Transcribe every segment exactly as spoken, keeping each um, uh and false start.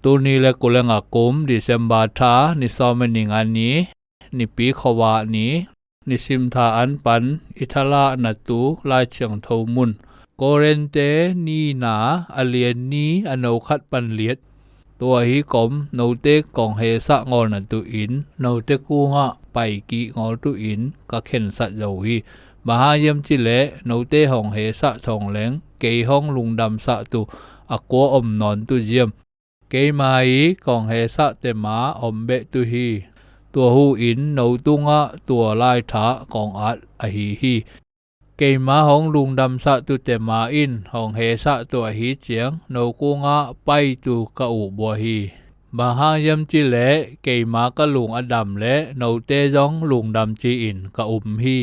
Tuni le kuleng a kum December tha ni sawm le ni nga ni, nipi khuavak ni, nisim tha an pan i thalah natu Lai Siangtho mun, Korinte nihna a lian ni a no khat pan liat. Tua hi kom note kong hesah ngawl natu in note kungah paikik ngawl tu in ka khensat zo hi. Bang hang hiam cih leh note hong hesah thong leng kei hong lungdamsah tu a kua om nawn tu ziam? Keima i kong hesah tema om beh tu hi. Tua hu in no tungah tua laitha kong at ahi hi. Keima hong lungdamsah tu tema in hong hesah tu ahi ciang no kungah pai tu ka up bua hi. Bang hang hiam cih leh keima ka lung a dam le note zong lungdam ci-in ka um hi.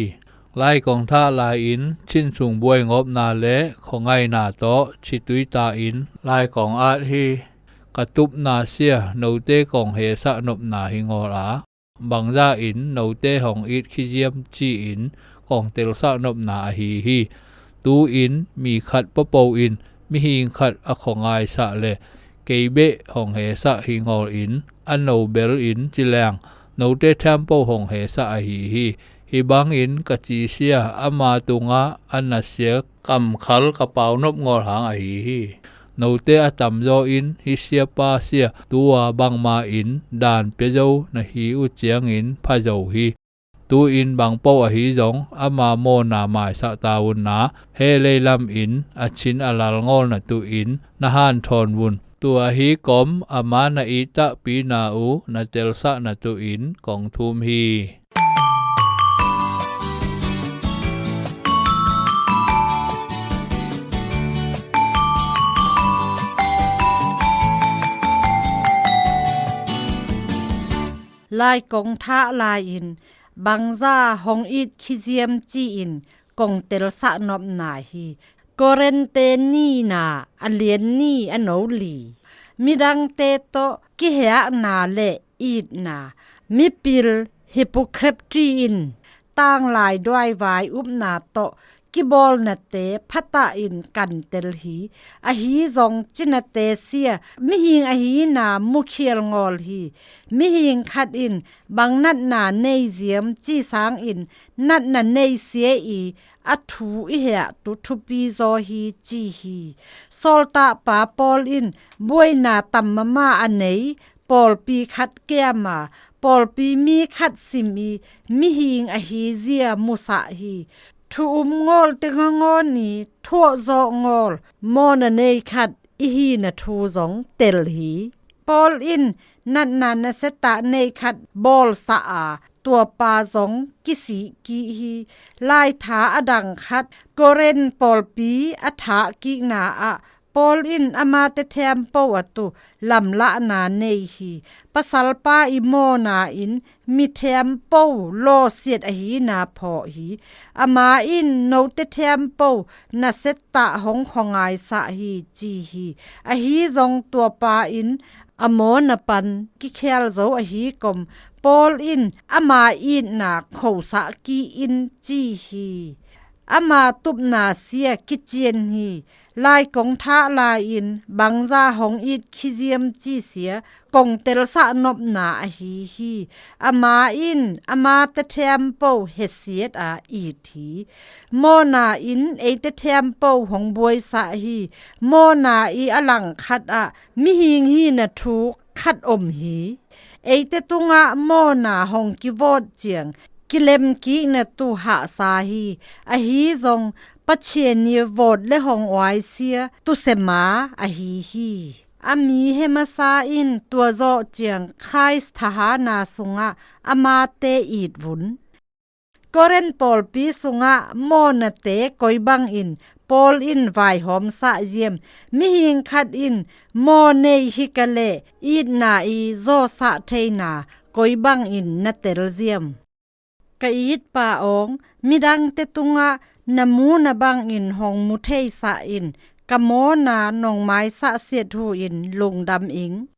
Lai kong thah lai-in chin sung buai ngawpna le khuangaina tawh citui ta in lai kong at hi. Ka tupna sia note kong hesah nopna hi ngawl a, bangzah in note hong it khiziam ci-in kong telsah nopna ahi hi. Tu-in mi khat papo in mihing khat a khuangaisah le kei beh hong hesah hi ngawl in a no bel in ci leng note thiampo hong hesah ahi hi. Hi bangin ka ci sia ama tungah a nasia kamkhal ka paunop ngawl hang ahi hi. Note a tamzaw in hi siapa sia tua bangma in dan pia zo na hi uh ciangin pha zo hi. Tu-in bangpo ahi zong ama mawna maisah ta unna, he leilam in a chin a lal ngawl natu in na hanthawn un. Tua hi kom ama na i tahpina uh na telsah natu in kong thum hi. Lai kong thah lai-in bangza hong it khiziam ci-in kong telsah nopna hi. Korinte nihna a lian ni a no li. Midangte tawh kiheakna le itna, mipil hypocrisy in tanglai duaivai upna tawh kibawlnate phatah in kantel hi. Ahi zong cinate sia mihing ahina mukhial ngawl hi. Mihing khat in bang natna nei ziam ci sangin natna nei sia i a thu i heah tu thupi zaw hi ci hi. Sawltakpa Paul in buaina tam mama a nei pawlpi khat kiama, pawlpi mi khat sim i mihing ahi zia musah hi. Thu um ngawl te ngangawn i thuah zawh ngawl mawna nei khat i hina thu zong tel hi. Paul in natna nasetah nei khat bawlsah a tuapa zong kisih kih hi. Laitha a dang khat Korin pawlpi a thah kikna ah Paul in amate thiampo a tu lamlahna nei hi. Pasalpa i mawna in mi thiampo lawsiat ahina phawh hi. Ama in note thiampo nasetah hong khuangaisah hi ci hi. Ahi zong tuapa in a mawna pan kikhial zo ahi kom Paul in ama itna khosah ki in ci hi. Ama tupna sia kician hi. Lai kong thah lai-in bangza hong it khiziam ci sia kong telsah nopna ahi hi. Ama in amate thiampo hesiat a it hi. Mawna in eite thiampo hong buaisah hi. Mawna i a langkhat ah mihing hina thu khat om hi. Eite tungah mawna hong kivawt ciang kilemkikna tu hahsa hi. Ahi zong Pathian i vawt le hong uaisia tusema ahi hi. A mi he masa in tua zawh ciang Khrist thahana sungah amate it vun. Korin pawlpi sungah mawhnate koi bangin Paul in vaihawmsah ziam? Mihing khat in maw nei hi ka leh itna i zawsah theina koi bangin na tel ziam? Ka itpa awng, midangte tungah na mu na bangin hong mu theisah in ka mawhna nong maisah siat hu in lungdam ing.